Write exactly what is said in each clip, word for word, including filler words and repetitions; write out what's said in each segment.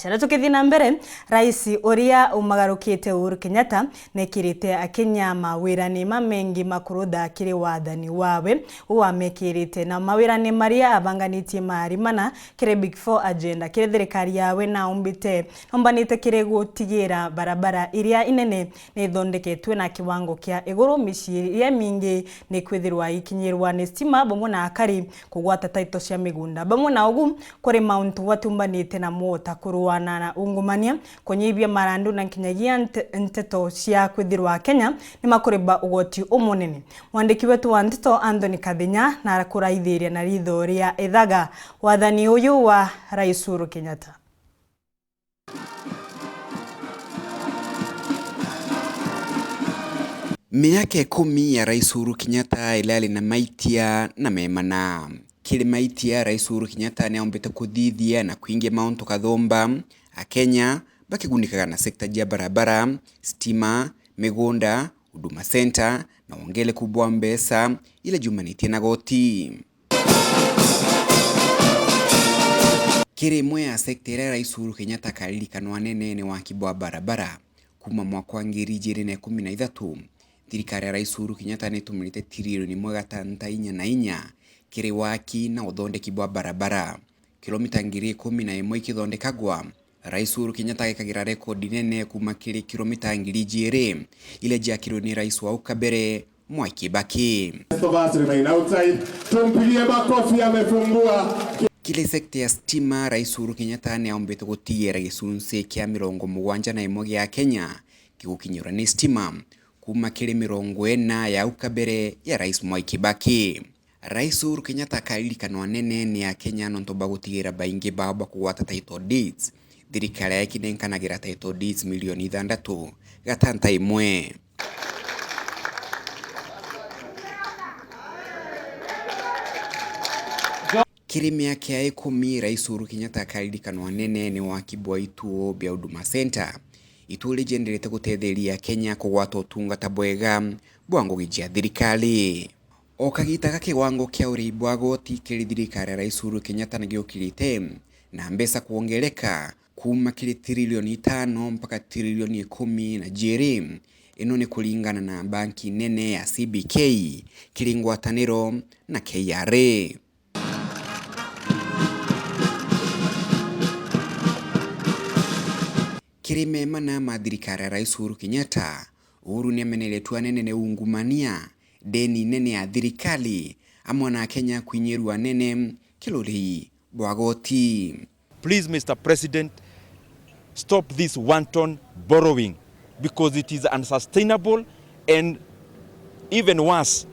Cara tukithii na mbere, rais uria umagarukite Uhuru Kenyatta nekirite Akenya mawirani mamengi ma kurutha kiri wathani wawe. Uu amekirite na mawirani maria abanganitie maari mana kiri Big Four agenda kiri thirikari yawe na aumbite, naumbanite kiri gutigira barabara iria inene nithondeketwe na kiwango kia iguru, micii iria mingi nikwithirwa ikinyirwa ni stima bamwe na akari kugwata title cia migunda. Bamwe na ugu, kuri mauntu batumbanite namo ta kurwana na ungumania, kunyibia marandu na nkinyagia nte-, nteto cia kwithirwa Akenya nimakuriba ugoti umunene. Mwandiki wetu wa nteto Anthony Kathinya nakuraithiria na ritho ria ithaga wathani uyu wa Rais Uhuru Kenyatta. Miaka ikumi ya Rais Uhuru Kenyatta irari na maitia na memana. Kiri maitia, Rais Uhuru Kenyatta niaumbite kuthithia na kwingia mauntu kathumba, Akenya bakigunikaga na sekta cia barabara, stima, migunda, Huduma Center na wongereku bwa mbeca iria ciumanitie na goti. Kiri imwe ya sekta iria Rais Uhuru Kenyatta akaririkanwa nene ni waki bwa barabara. Kuuma mwaka wa ngiri ijiri na ikumi na ithatu, thirikari ya Rais Uhuru Kenyatta nitumirite tiririoni imwe gatanta inya na inya kiri waki na uthondeki bwa barabara. Kilomita ngiri ikumi na imwe ikithondekagwa, Rais Uhuru Kenyatta agikagira rekondi nene kuuma kiri kilomita ngiri ijiri iria ciakirwe ni rais wa au kabere, Mwai Kibaki. Rest of us remain outside. Tumpigie makofi, amefungua. Kiri sekta ya stima, Rais Uhuru Kenyatta niaumbite gutigira gicunci kia mirongo mugwanja na imwe gia Kenya gigukinyirwa ni stima kuuma kiri mirongo ina ya au kabere ya Rais Mwai Kibaki. Rais Uhuru Kenyatta akaririkanwa nene ni Akenya nontu bwa gutigira baingi bao bakugwata title deeds. Thirikari yake inenkanagira title deeds milioni ithantatu gatanta imwe. Kiri miaka ya ikumi, Rais Uhuru Kenyatta akaririkanwa nene ni waki bwa ituo bia Huduma Center. Ituo riu rienderete gutetheria Akenya kugwata utungata bwega bwa ngugi cia thirikari. O kagita ga kiwango kia urihi bwa goti kiri thirikari ya Rais Uhuru Kenyatta ni giukirite, na mbeca kwongereka kuuma kiri tirilioni itano mpaka tirilioni ikumi na jiri. Ino ni kuringana na banki nene ya C B K kiri ngwataniro na K R A. Kiri memana ma thirikari ya Rais Uhuru Kenyatta, Uhuru niameneretue anene ni ungumania, deni nene ya thirikari, amwe na Akenya kwinyirua anene kiri urihi bwa goti. Please, Mister President, stop this wanton borrowing because it is unsustainable and even worse,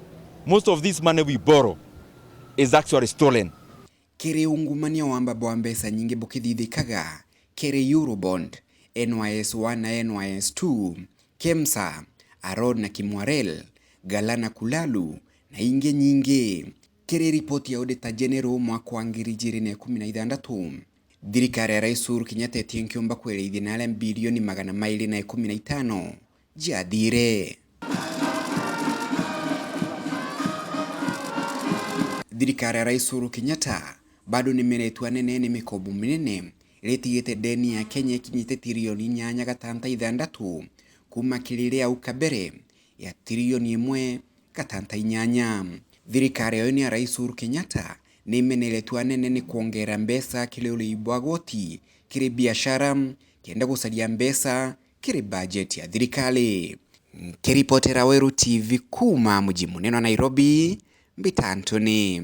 most of this money we borrow is actually stolen. Kiri ungumania wa amba bwa mbeca nyingi bukithithikaga kiri Eurobond, N Y S one na N Y S two, KEMSA, Aror na Kimwarel, Galana Kulalu na ingi nyingi. Kiri ripoti ya Auditor General mwaka wa ngiri ijiri na ikumi na ithantatu, thirikari ya Rais Uhuru Kenyatta itienkiumba kwereithia na aria bilioni magana mairi na ikumi na itano jiathire. Thirikari ya Rais Uhuru Kenyatta bado nimeretue anene ni mikobo minene iria itigite deni ya Kenya ikinyite tirilioni inyanya gatanta ithantatu kuuma kiri iria au kabere ya tirilioni imwe gatanta inyanya. Thirikari ya uni ya Rais Uhuru Kenyatta nimeneretue anene ni kwongera mbeca kiri urihi bwa goti kiri biashara kenda gucaria mbeca kiri bajeti ya thirikari. Nkiripotera Weru T V kuuma muji munene wa Nairobi, mbita Anthony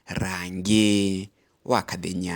Rangi wa Kathenya.